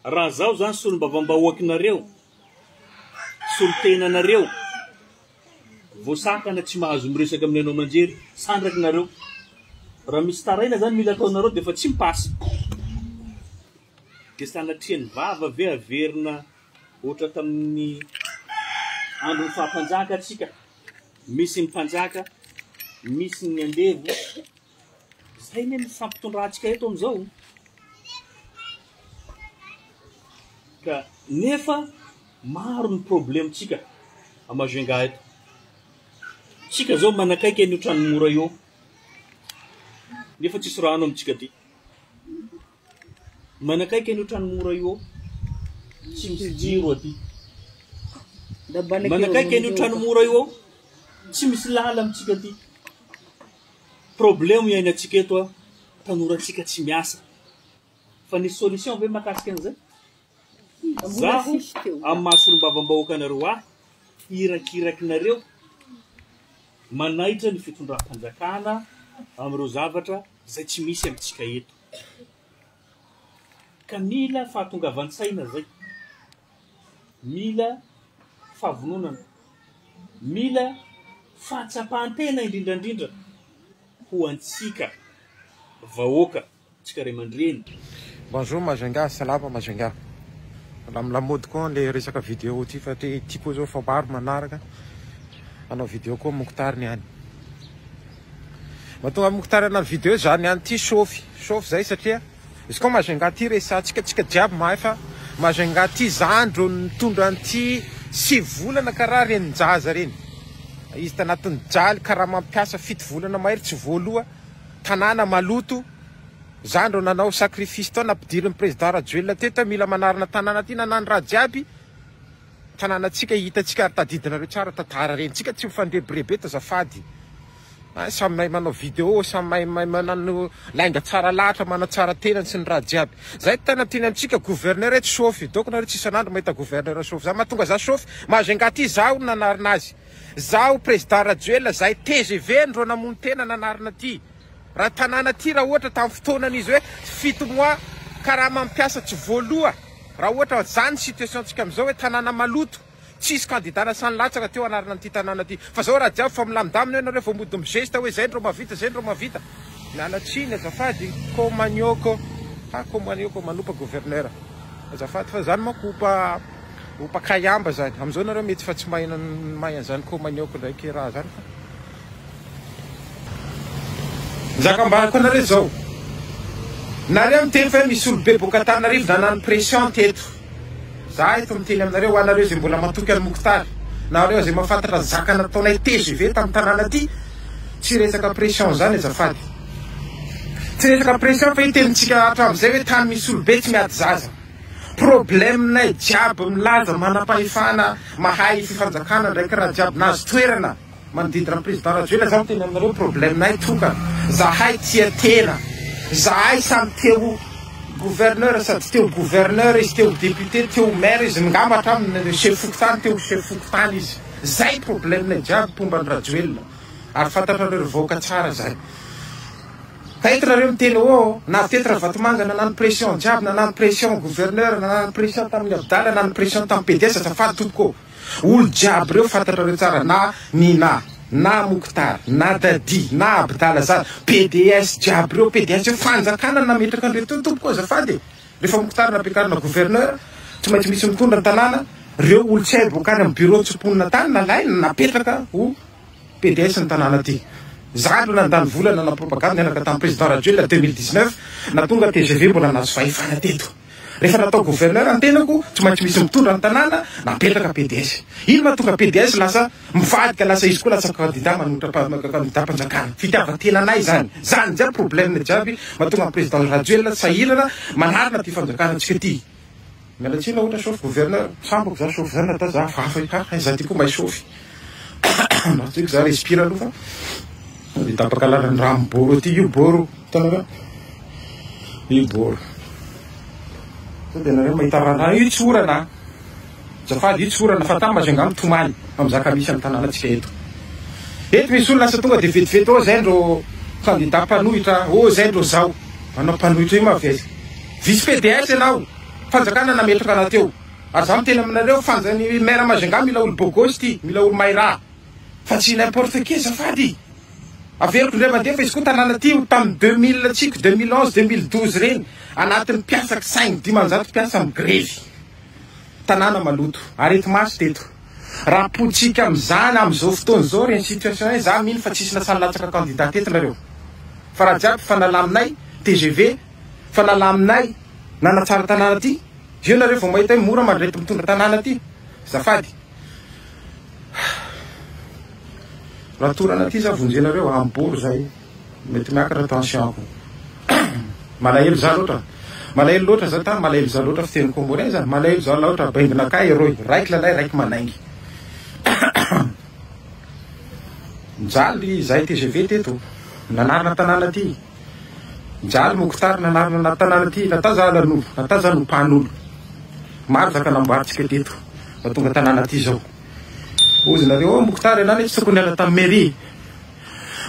Raha zaho zany solombavambahoakinareo, solontenanareo, voasakana tsy mahazo miresaka amin'ny haino aman-jery, sandraky nareo. Raha misy taraina zany mila ataonareo dia efa tsy mi-passe. Dia sanatrian'ny vava ve averina ohatra tamin'ny andron'ny faha-mpanjaka tsika? Misy ny mpanjaka, misy ny andevo, zay anie no ifampitondrantsika eto amin'izao. Ka nefa maro ny problème-tsika à Majunga eto. Tsika zao manakaiky an'io trano mora io, nefa tsisy rano amintsika aty. Manakaiky an'io trano mora io, tsy misy jiro aty. Manakaiky an'io trano mora io, tsy misy lala amintsika aty. Problème iainantsika eto a, tanorantsika tsy miasa. Fa nisy solution ve mahakasika an'izay? Zaho amin'ny maha solombavambahoaka anareo ahy, irakirakinareo manaitra ny fitondram-panjakana amin'ireo zavatra izay tsy misy amintsika eto. Ka mila fahatongavan-tsaina zay, mila fahavononana, mila fahatsapan-tena indrindra indrindra ho antsika vahoaka, antsika ray aman-dreny. Bonjour Majunga, salama Majunga. Mbola lamaody koa le resaka vidéo ty fa ty ty koa zao fa maro manaraka hanao vidéo koa Mokhtar niany. Mahatonga Mokhtar hanao vidéo za niany ty sôfy, sôfy zay satria izy koa Majunga ty resahantsika tsika jiaby mahay fa Majunga ty zandro nitondra an'ity sivy volana karaha renin-jaza reny. Izy tanatin'ny jaly karaha mampiasa fito volana mahery tsy voaloha, tanàna maloto. Za ndro nanao sacrifice tao nampidirin'ny président Rajoelina teto hoe mila manarina tanàna ty nanano raha jiaby tanàna tsika hitantsika ary tadidinareo tsara tantara reny tsika tsy mifandrebireby eto azafady ah, samy mahay manao vidéo samy mahay mahay manano lainga tsara lahatra manatsara tenany sy ny raha jiaby zay tena tiany amintsika gouverneur eto sofy donc nareo tsy isan'andro mahita gouverneur sofy za mahatonga za sofy Majunga ty zaho nanarina azy zaho président Rajoelina zahay TGV ndro namono tena nanarina ty Raha tanàna aty raha ohatra tamin'ny fotoanan'izy hoe fito mois karama mpiasa tsy voaloa, raha ohatra zany situation tsika amin'izao hoe tanàna maloto, tsisy candidat nasahy nilatsaka teo anarana an'ity tanàna ity. Fa zao raha jiaby fa milamindamina eo nareo vao mody mi-geste hoe zay ndrô mahavita, zay ndrô mahavita. Miala tsiny azafady Komanioko ha Komanioko manopa gouverneur azafady fa zany manko opa opa kaiamba zany. Amin'izao nareo mety fa tsy mahay mahay an'izany Komanioko ndraiky raha zany fa. Zaka ambarako anareo zao. Nareo miteny fa hoe misy olobe boaka Antananarivo nanano pression teto. Za eto miteny aminareo ho anareo izay mbola matoky an'i Mokhtar, nareo izay mahafantatra ny zaka nataonay tgv tamin'ny tanàna ty, tsy resaka pression zany azafady. Tsy resaka pression fa io tenintsika hatramin'izay hoe tany misy olobe tsy miady zaza. Problème-nay jiaby milaza manam-pahefana mahay fifanjakana ndraiky raha jiaby nahazo toerana. Manodidina ny président Rajoelina za miteny aminareo problème nay tokana zahay tia tena zahay samy te ho gouverneur sady te ho gouverneur izy te ho député te ho maire izy ngamba hatramin chef fokontany te ho chef fokontany izy zay problème nay jiaby mpomba ny Rajoelina ary fantatrareo ry vahoaka tsara zay ka eto nareo miteny oh na teto Ravatomanga nanano pression jiaby nanano pression gouverneur nanano pression tamin'ny Abdala nanano pression tamin'ny PDS azafady tompoko ô. Olo jiaby reo fantatrareo tsara na Nina na Mokhtar na Dadi na Abdala za PDS jiaby reo PDS io fanjakana nametraka anreo teo tompoko azafady e refa Mokhtar nampiakarina gouverneur tsy maintsy misy mitondra ny tanàna reo olo tsy hay boaka any am bureau tsy mponina tany nalaina napetraka ho PDS ny tanàna ty za aloha nandany vola nanao propagande niaraka tam président Rajoelina 2019 natonga tgv mbola nahazo fahefana teto. Rehefa natao gouverneur ny tenako, tsy maintsy misy mitondra ny tanàna, napetraka PDS. Ino mahatonga PDS lasa mivadika, lasa izy koa lasa candidat manohitra candidat mpanjakana. Fitiavan-tenanay zany. Zany jiaby problème jiaby mahatonga ny président Rajoelina sahirana manarina ty fanjakana tsika ty. Miala tsiny raha ohatra sauf gouverneur, sambako za sauf zany natao za hafahafa ha hay za ty koa mahay saofy. Ndao za respire aloha fa de tapaka lalan'ny rano boro ty io boro, hitanareo? Io boro. Sao dia nareo mahita rano io tsy orana a. Azafady io tsy orana fa tamba zay angamba mitomany amin'ny zaka misy amin'ny tanànantsika eto. Eto misy olona lasa tonga dia vetivety oh zay ndro candidat mpanohitra oh zay ndro zao. Manao mpanohitra io ma avy aiza? Vice PDS ianao. Fanjakana nametraka anah teo. Ary za miteny aminareo fanja ny maire Majunga mila olo beau gosse ty, mila olo mahay raha. Fa tsy n'importe qui azafady. Averiko indray mandeha fa izy koa tanàna ty tamin'ny 2000 tsiko 2011 2012 reny anatin'ny mpiasa 5 500 mpiasa migrevy. Tanàna maloto. Areti-maso teto. Raha potsika amin'izany amin'izao fotoana izao ireny situation ireny za mino fa tsisy nasahy nilatsaka candidat teto nareo. Fa raha jiaby fa nalaminay tgv fa nalaminay nanatsara tanàna ty eo nareo vao mahita hoe mora mandray mitondra tanàna ty. Zafady. Raha torana aty za vonjenareo ambory zay mety miakatra tension ko. Malahelo za loatra. Malahelo loatra za ta malahelo za loatra fiteny comorien zany. Malahelo za loatra bainginakay roy raiky lalay raiky manaingy. Mijaly zahay tgv teto nanarina tanàna ty. Mijaly Mokhtar nanarina na tanàna ty. Natao za lanolo, natao za nopanolo. Maro zaka namboarintsika teto. Mba tonga tanàna ty zao. Ozy nareo ao Mokhtar ianao anie tsy tokony niala tamin'ny mairie.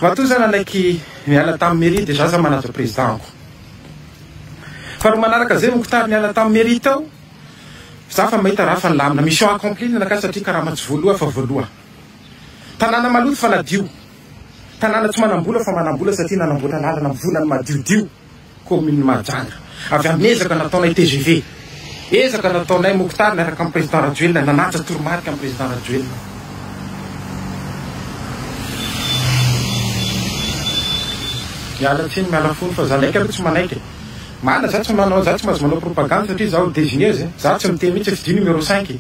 Matoa za nanaiky niala tamin'ny mairie dia za za manaja président-ko. Faharoa manaraka zay Mokhtar niala tamin'ny mairie tao, za fa mahita raha fa nilamina. Mission accomplie ny anakahy satria karama tsy voaloa fa voaloa. Tanàna maloto fa nadio. Tanàna tsy manam-bola fa manam-bola satria nanamboatra lalana amin'ny volany madiodio. Commune Mahajanga. Avy amin'ny ezaka nataonay tgv. Ezaka nataonay Mokhtar miaraka amin'ny Président Rajoelina nanaja toromarika amin'ny Président Rajoelina. Miala tsiny miala fony fa za ndraiky aloha tsy manaiky e. Marina za tsy manao za tsy mahazo manao propagande satria za olo désigné e. Za tsy miteny mihitsy fidio numéro 5 e.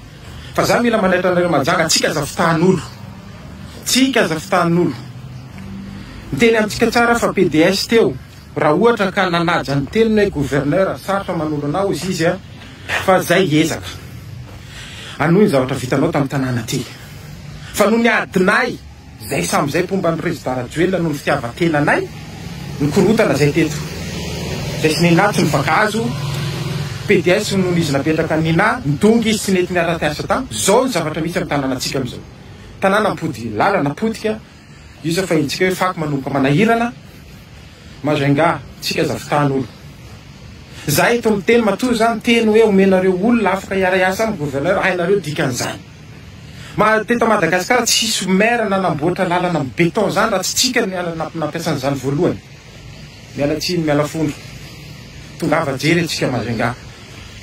Fa za mila manaitra anareo Mahajanga tsika aza fitahan'olo. Tsika aza fitahan'olo. Miteny amintsika tsara fa PDS teo. Raha ohatra ka nanaja ny teniny hoe gouverneur, sarotra manolo anao hozy izy a, fa zay hiezaka hanohy ny zavatra vitanao tamin'ny tanàna ty. Fa noho ny adinay, zay samy zay mpomba an'i Président Rajoelina noho ny fitiavan-tenanay, nikorontana zay teto. Zay sy Nina tsy nifankahazo, PDS nony izy napetraka an'i Nina, nidongy izy tsy nety niara-niasa tam, zao ny zavatra misy amin'ny tanànantsika amizao. Tanàna mipody lalana potika, Io zao fa henontsika hoe fako manomboka manahirana Majunga tsika aza fitahan'olo. Za eto miteny matoa za miteny hoe omenareo olona afaka hiara hiasa aminy gouverneur hainareo dikan'izany. Ma teto Madagascar tsisy maire nanamboatra lalana am beton zany raha tsy tsika no nampiasa an'izany voalohany. Miala tsiny miala fondro. Tongava jery antsika Majunga.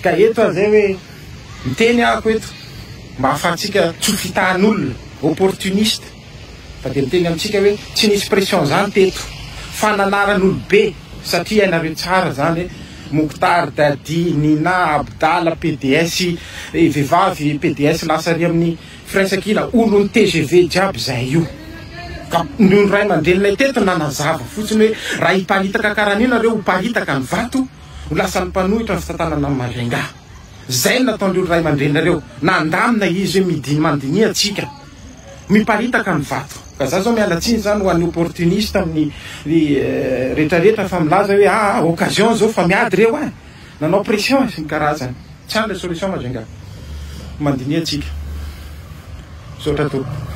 Ka eto aho zay hoe miteny ahako eto mba ahafahantsika tsy ho fitahan'olona, opportuniste, fa dia miteny amintsika hoe tsy nisy pression zany teto fa nanaran'olobe satria hainareo tsara zany hoe Mokhtar, Dadi, Nina, Abdala, pds, vehivavy pds lasa ary amin'ny firaisankina, olon'ny tgv jiaby zay io. Ka ny ray aman-dreninay teto nanazava fotsiny hoe raha hiparitaka karan'io nareo ho paritaka ny vato, Ho lasan'ny mpanohitra ny fitantanana an'i Majunga. Izay no nataon'ireo ray aman-dreninareo. Nandamina izy hoe midiny mandiniha antsika. Miparitaka ny vato. Ka za zao miala tsiny zany ho an'ny opportuniste amin'ny retraretra fa milaza hoe aa occasion zao fa miady reo a! Nanao pression sy ny karazany. Tsy any le solution Majunga. Mandiniha antsika. Misaotra tompoko.